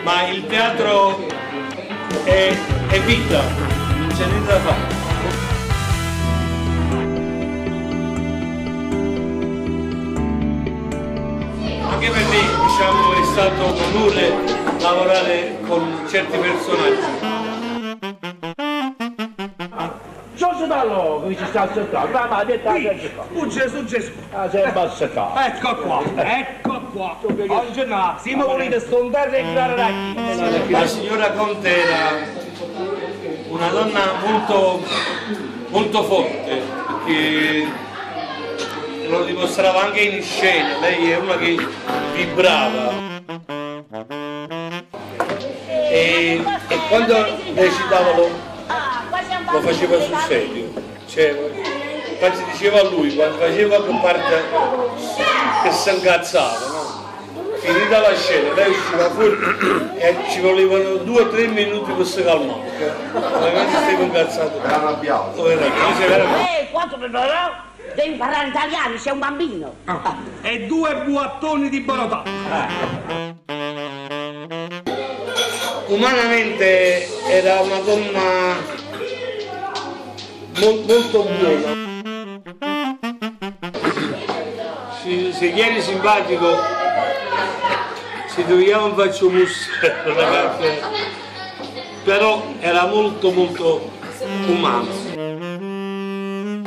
Ma il teatro è vita, non c'è niente da fare. Anche per me, diciamo, è stato un onore lavorare con certi personaggi. Sono che ci sta aspettando, ma Oh Gesù Gesù! Ah, sei abbassato. Ecco qua, ecco qua. Oggi no, se mi volete stondare e entrare da qui. La signora Conte era una donna molto, molto forte, perché lo dimostrava anche in scena, lei è una che vibrava. E quando recitava lo faceva sul serio, cioè, infatti diceva a lui, quando faceva che parte che si incazzava, no? Finita la scena, lei usciva fuori e ci volevano 2 o 3 minuti per si calmare, perché ovviamente stava incazzato. Era arrabbiato. Era arrabbiato. Quanto devi parlare italiano, sei un bambino. Ah. E 2 buattoni di Borotà. Umanamente era una donna molto buona. Se chi eri simpatico, se togliamo faccio musso, ragazzi. Però era molto molto umano.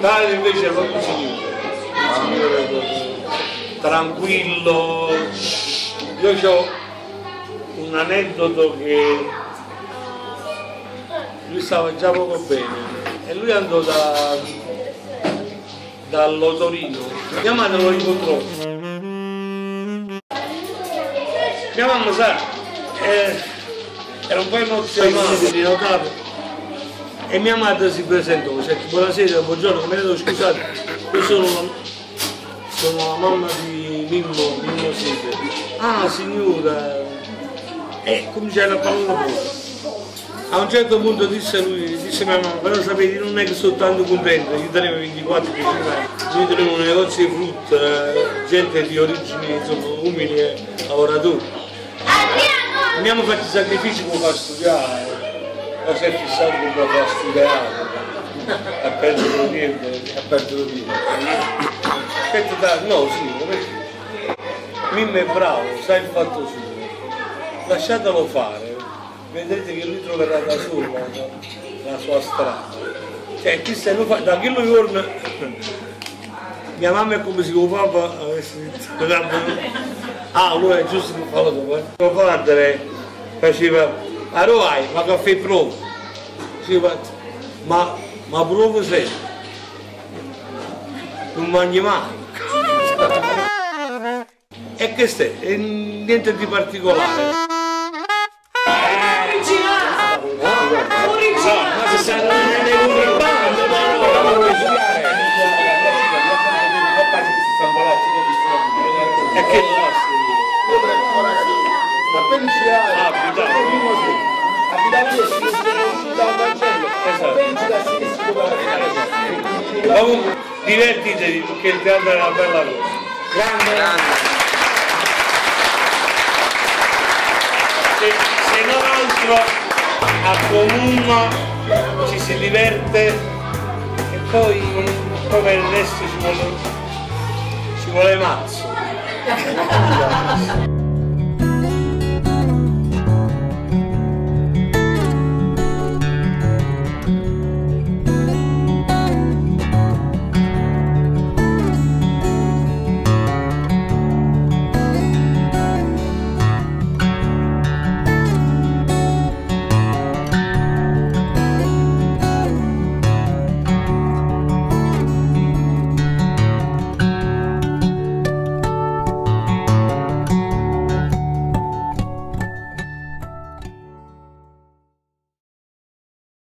Padre invece era proprio un signore, un signore tranquillo. Io ho un aneddoto che lui stava già poco bene e lui andò dall'Otorino. Mia madre lo incontrò. Mia mamma, sa, era un po' emozionata, di notare. E mia madre si presentò, disse: buonasera, buongiorno, come devo scusate, io sono la mamma di Mimmo, Mimmo Sepe. Ah signora! E cominciarono a parlare poco. A un certo punto disse lui, disse mia mamma, però sapete, non è che sono tanto contento, io tenevo 24 anni, io tenevo un negozio di frutta, gente di origini, insomma, umili e lavoratori. Abbiamo fatto i sacrifici per far studiare, ma si è fissato per far studiare, a perdere tempo, a perdere tempo. Aspetta, no signore, perché? Mimmo è bravo, sa il fatto suo, lasciatelo fare. Vedrete che lui troverà da solo la sua strada. Cioè, chissà, non fa, da quello giorno mia mamma è come se con papà avesse detto, ah, allora è giusto che fa dopo. Mio padre faceva, allora vai, ma caffè provo. Diceva, ma provo sempre. Non mangi mai. E questo è niente di particolare. Ma se stanno contrabbando, e che comunque divertitevi perché il teatro è una bella cosa. Grande, grande. Se non altro a comune ci si diverte e poi per il resto ci vuole mazzo.